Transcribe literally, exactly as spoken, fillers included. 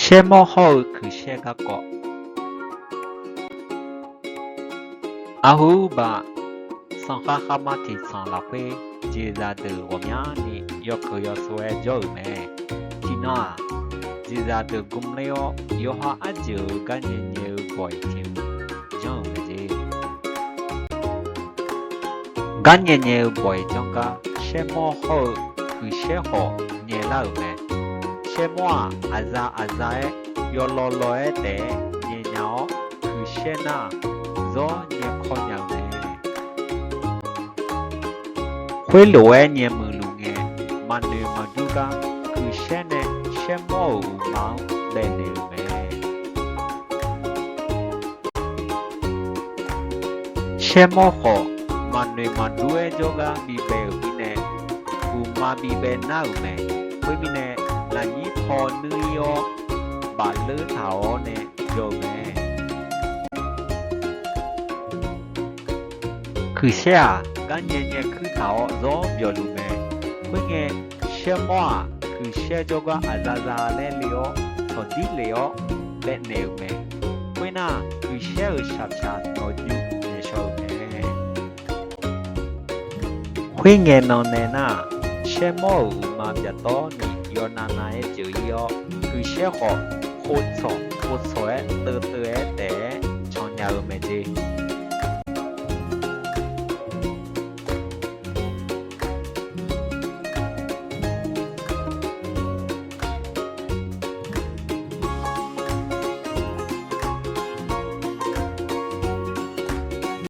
Shaermawr hawr-eu kuiqshaer garkawv. Aqhurbaq, sanqkhav khavma tiqtsanq lafkhoer jeqzaq deuq ghawqmyani yawkeuq yawsov-aer jawr-euq mae. Tiqnan-aq, jeqzaq deuq gmler-awr yawqha arjeuq-euq garnyae nyae-eu bawq-iq tiq-eu janr-euq mae jeq. Garnyae nyae-eu bawq-iq janr gar, shaermawr hawr-eu kuiqshaer khawf nyaelar-euq mae. Shaermawr-aq, aqzaf aqzaf-aer yawlaw law-aer taef-aer nyae nya-awr, kuiqshaer nar-aq, zawr nyae kawv nya-euq mae. Khoerlof-aer nyae muiqluf ngae, maqnoeq maqdur gar kuiqshaer nae shaermawr-euq uqma-anr baenaeq-euq mae. Shaermawr khawf, maqnoeq maqdur-aer jawrgar bibae-euq mirnae, uqma bibae nar-euq mae. Khoermirnae, lafnyir paw nuir-ir-awr, bafleur taq-awr nae jawr-eu mae. Kuiqshaer-aq, garnyae nyae kuir taq-awr zawr byawq luf mae. Khoerngae, shaermawr-aq, kuiqshaer jawrgar aqzaf zaf laer le-awr, tsawqdir lef-awr baenaeq-euq mae. Khoernar, kuiqshaer-euq shaqpyaq nawqjuv naeq shaw-euq mae. Khoerngae nan nae nar-aq, shaermawr-euq uqma byaqtawr ni yawnav nav-aer pyeuf-ir-awr, kuiqshaer khawf, khov tsawq khov tsawq-aer teuvteuv-aer taef-aer cannya-eu mae jeq.